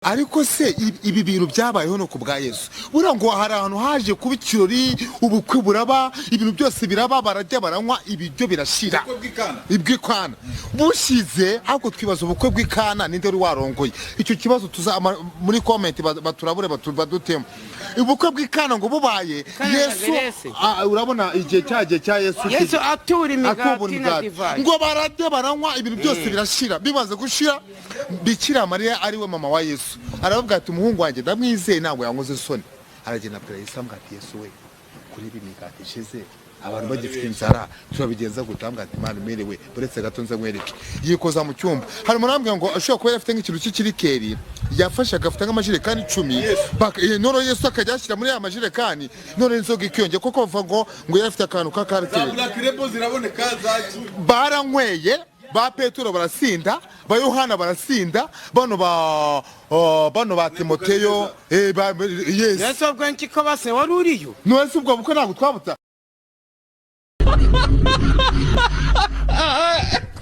Ariko se ibi bintu byabayeho no ku bwa Yesu? Buriya ngo hari ahantu haje kuba ikirori, ubukwe buraba, ibintu byose biraba, bararya, baranywa, ibiryo birashira. Ubukwe bw'Ikana. Ibw'Ikana bushize, ahubwo twibaza ubukwe bw'Ikana ninde wari warongoye? Icyo kibazo tuza muri comment baturabure, badutemo. Ubukwe bw'Ikana ngo bubaye Kana Yesu Gerese. Ah, urabona igihe cyagihe cya Yesu. Yesu atura imigati atubura na imigati. divayi. Ngo bararya, baranywa, ibintu byose birashira. Bimaze gushira, Bikira Mariya, ariwe mama wa Yesu, aravuga ati: "Umuhungu wanjye ndamwizeye, ntabwo yankoze isoni." Aragenda abwira Yesu, amubwira ati: "Yesu we, kuri ibi migati ishize, abantu bagifite inzara, turabigenza gute?" Amubwira ati: "Imana imerewe, uretse gato nze nkwereke." Yikoza mu cyumba. Hari umuntu arambwira ngo ashobora kuba yari afite nk'ikintu cy'ikirikeri, yafashe agafata nk'amajerekani 10, noneho Yesu akajya yashyira muri ya majerekani, none inzoga ikiyongera, kuko bavuga ngo yari afite akantu Za k'akariteri. Black Label ziraboneka za Baranyweye, ba Petero barasinda, ba Yohana barasinda, bano ba Timoteyo, yes. Yesu ubwo nkiko base wari uriyo. None se ubwo bukwe ntabwo twabuta?